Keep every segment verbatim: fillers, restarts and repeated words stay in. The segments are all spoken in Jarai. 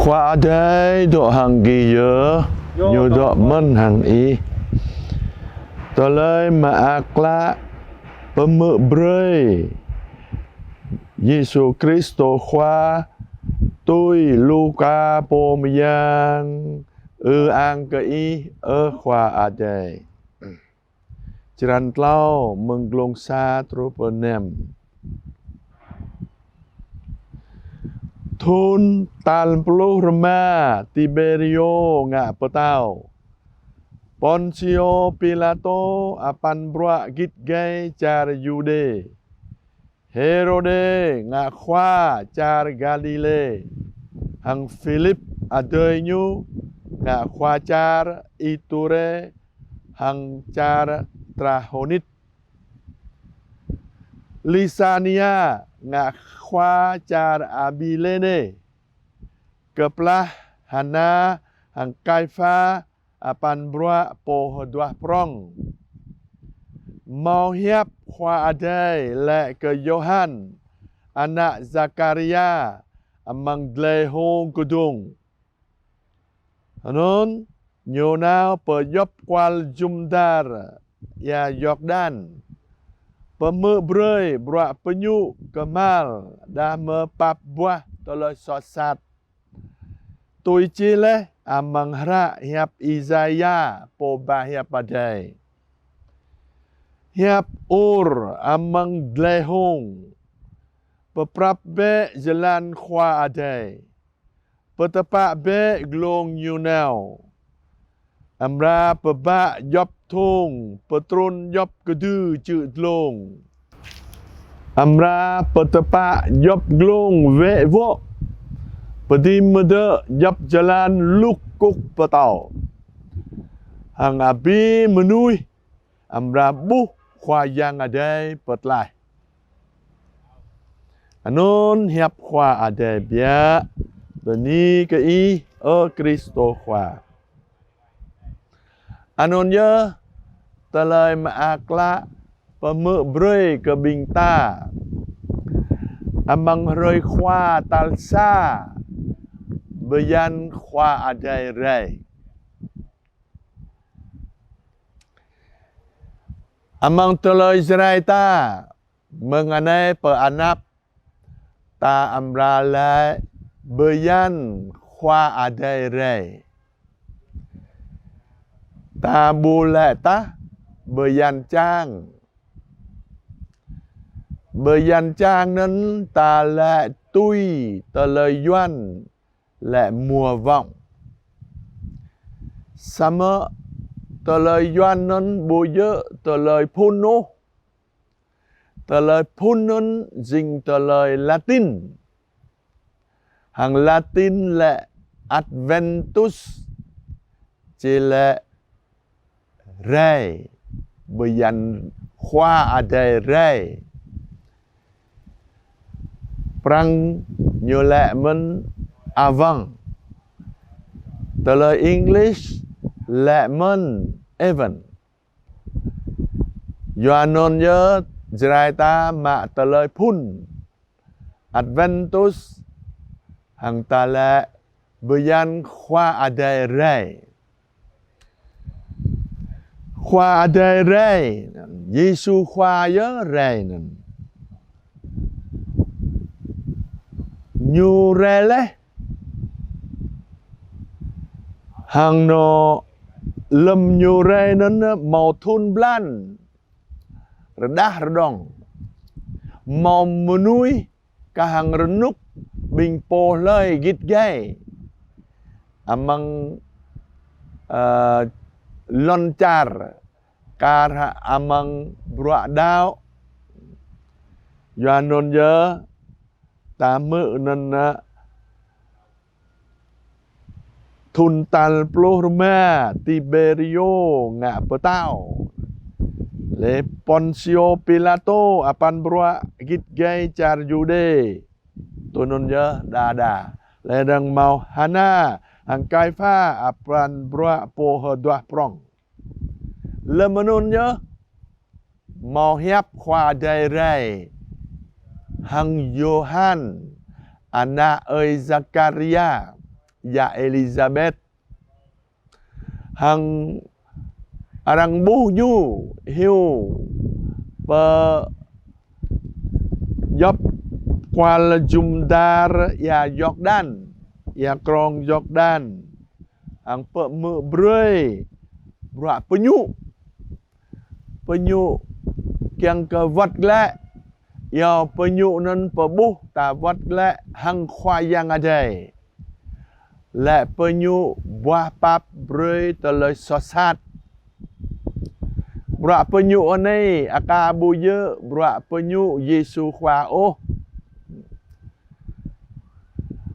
Khua Adai dŏ hăng gih yơh, Ñu dŏ mơ̆n hăng ih. Tơlơi Mơak Klă pơhmư̆ brơi Yêsu Kristô Khua tui Luka pô mơyang. Ư-ang kơ Ih, ơ Khua Adai. Črăn tlâo, mơ̆ng glông sa truh pơ năm. Thun tal pluh rơma Tibêriô ngă pơtao, Pônsiô Pilatô apăn bruă git gai čar Yuđê, Hêrôdê ngă khua čar Galilê, hăng Philip adơi ñu ngă khua čar Iturê hăng čar Trahônit, Lisania ngă khua čar Abilênê, kơplah Hana hăng Kaipha apăn bruă pô hơduah prong. Hmâo hiăp Khua Adai laĭ kơ Yôhan, ană Zakaria, amăng dlai hông kơdông. Anŭn ñu nao pơ djŏp kual jum dar ia Yordan, pơhmư̆ brơi bruă pơñŭ kơhma̱l dah mơ̆ pap buah tơlơi soh sat, tui čih laih amăng hră hiăp Isaia pô ba hiăp Adai. Hiăp ur amăng dlai hông: Pơprap bĕ jơlan Khua Adai, pơtơpă bĕ glông Ñu nao. Amra pơbă djŏp thung, pơtrŭn djŏp kơdư čư̆ dlông. Amra pơtơpă djŏp glông wĕ wŏ, pơdĭm mơdơ̆ djŏp jơlan lŭk kŭk pơtâo. Hăng abih mơnuih amra ƀuh Khua Yang Adai pơtlaih. Anŭn hiăp Khua Adai biă. Bơni kơ Ih, ơ Kristô Khua. Anŭn yơh Tơlơi Mơak Klă pơhmư̆ brơi kơ ƀing ta amăng hrơi Khua tal sa bơyan Khua Adai rai. Amăng tơlơi Jrai ta, mơ̆ng anai pơ anăp, ta amra laĭ bơyan Khua Adai rai. Ta ƀu laĭ tah bơyan čang. Bơyan čang anŭn ta laĭ tui tơlơi Yuan laĭ mùa vọng. Samơ̆ tơlơi Yuan anŭn ƀu djơ̆ tơlơi phŭn ôh. Tơlơi phŭn anŭn jing tơlơi Latin. Hăng Latin laĭ Adventus, či laĭ rai, bơyan Khua Adai rai. Prăng ñu laĭ mơ̆n Advent. Tơlơi English laĭ mơ̆n Advent. Yua anŭn yơh Jrai ta mă tơlơi phŭn Adventus, hăng ta laĭ bơyan Khua Adai rai. Khua Adai rai, Yêsu Khua yơh rai anŭn. Ñu rai laih. Hăng anŏ lơ̆m Ñu rai anŭn hmâo thun blan rơđah rơđông. Hmâo mơnuih kah hăng rơnŭk ƀing pô hlơi git gai amăng, ơ, lŏn čar, kar hăng amăng bruă đaŏ. Yua anŭn yơh ta hmư̆ anŭn, ơ, thun tal pluh rơma Tibêriô ngă pơtao, laih Pônsiô Pilatô apăn bruă git gai čar Yuđê, tui anŭn yơh đa đa. Laih dơ̆ng hmâo Hana hăng Kaipha apăn bruă pô hơduah prong. Lơ̆m anŭn yơh hmâo hiăp Khua Adai rai hăng Yôhan, ană ơi Zakaria. yă Êlisabet. Hăng arăng ƀuh ñu hyu pơ djŏp kual jum dar ia Yordan, ia krong Yordan. Hăng pơhmư̆ brơi bruă pơñŭ. Pơñŭ kiăng kơ wơ̆t glaĭ, yua pơñŭ anŭn pơƀuh ta wơ̆t glaĭ hăng Khua Yang Adai. Lĕ pơñŭ buah pap brơi tơlơi soh sat. Bruă pơñŭ anai aka ƀu djơ̆ bruă pơñŭ Yêsu Khua ôh.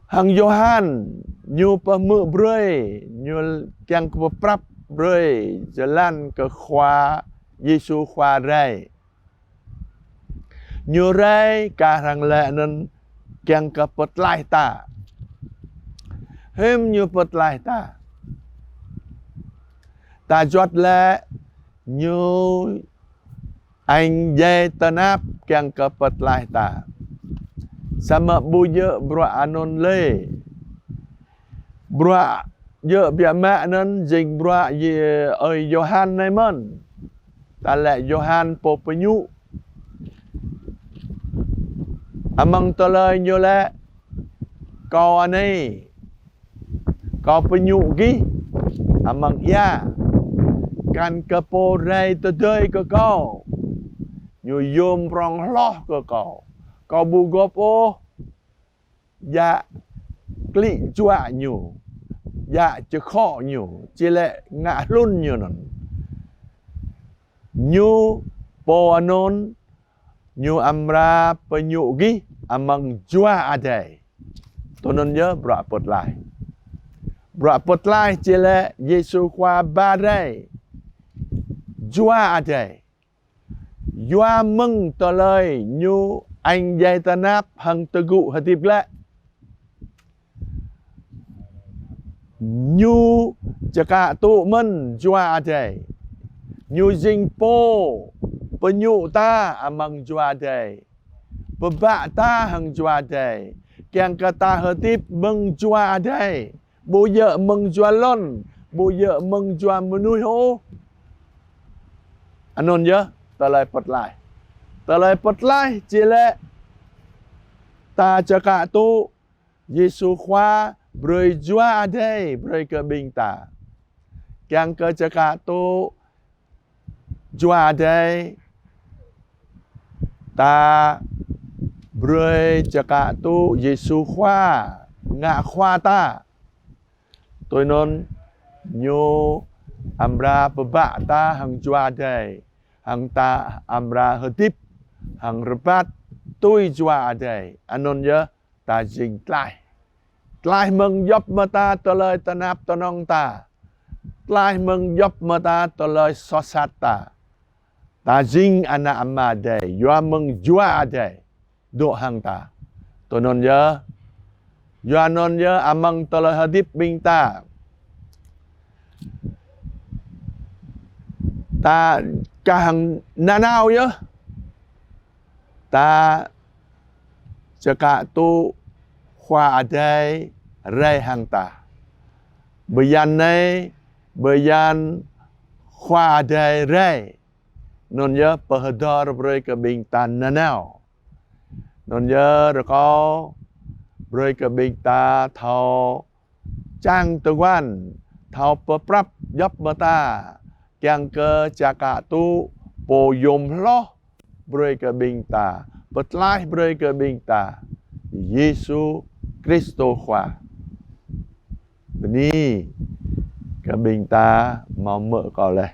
Hăng Yôhan ñu pơhmư̆ brơi, ñu kiăng kơ pơprăp brơi jơlan kơ Khua Yêsu Khua rai. Ñu rai kah hăng lĕ anŭn kiăng kơ pơtlaih ta. Hiư̆m ñu pơtlaih ta? Ta juăt lĕ ñu añ djai tơnap kiăng kơ pơtlaih ta. Samơ̆ ƀu djơ̆ bruă anŭn lĕ. Bruă djơ̆ biă mă anŭn jing bruă Yê-, ơi Yôhan anai mơ̆n. Ta lĕ Yôhan pô pơñŭ. Amăng tơlơi ñu lĕ, kâo anai, kâo pơñŭ gih amăng ia, kăn kơ pô rai tơdơi kơ kâo. Ñu yôm prong hloh kơ kâo. Kâo ƀu gơ̆p ôh djă klĭ juă ñu, djă čơkhŏ ñu, či lĕ ngă hlŭn ñu anŭn. Ñu pô anŭn, ñu amra pơñŭ gih amăng Jua Adai. Tui anŭn yơh bruă pơtlaih. Bruă pơtlaih či lĕ Yêsu Khua ba rai Jua Adai. Yua mơ̆ng tơlơi ñu añ djai tơnap hăng tơgŭ hơdip glaĭ. Ñu čơkă tŭ mơ̆n Jua Adai. Ñu jing pô pơñŭ ta amăng Jua Adai. Pơbă ta hăng Jua Adai. Kiăng kơ ta hơdip mơ̆ng Jua Adai. Ƀu djơ̆ mơ̆ng jua lŏn, ƀu djơ̆ mơ̆ng jua mơnuih ôh. Anŭn yơh tơlơi pơtlaih. Tơlơi pơtlaih či lĕ ta čơkă tŭ Yêsu Khua brơi Jua Adai brơi kơ ƀing ta. Kiăng kơ čơkă tŭ Jua Adai, ta brơi čơkă tŭ Yêsu Khua ngă Khua ta. Tui anŭn ñu amra pơbă ta hăng Jua Adai, hăng ta amra hơdip, hăng rơbat tui Jua Adai. Anŭn yơh ta jing tlaih. Tlaih mơ̆ng djŏp mơta tơlơi tơnap tơnong ta. Tlaih mơ̆ng djŏp mơta tơlơi soh sat ta. Ta jing ană Ama Adai, yua mơ̆ng Jua Adai dŏ hăng ta. Tui anŭn yơh, yua anŭn yơh amăng tơlơi hơdip ƀing ta. Ta kah hăng nanao yơh. Ta čơkă tŭ Khua Adai rai hăng ta. Bơyan anai, bơyan Khua Adai rai. Anŭn yơh pơhơdơr brơi kơ ƀing ta nanao. Anŭn yơh rơkâo brơi kơ ƀing ta thâo čang tơguan, thâo pơprăp djŏp mơta, kiăng kơ čơkă tŭ pô yôm hloh brơi kơ ƀing ta, pơtlaih brơi kơ ƀing ta, Yêsu Kristô Khua. Bơni kơ ƀing ta hmâo hmư̆ kâo laih.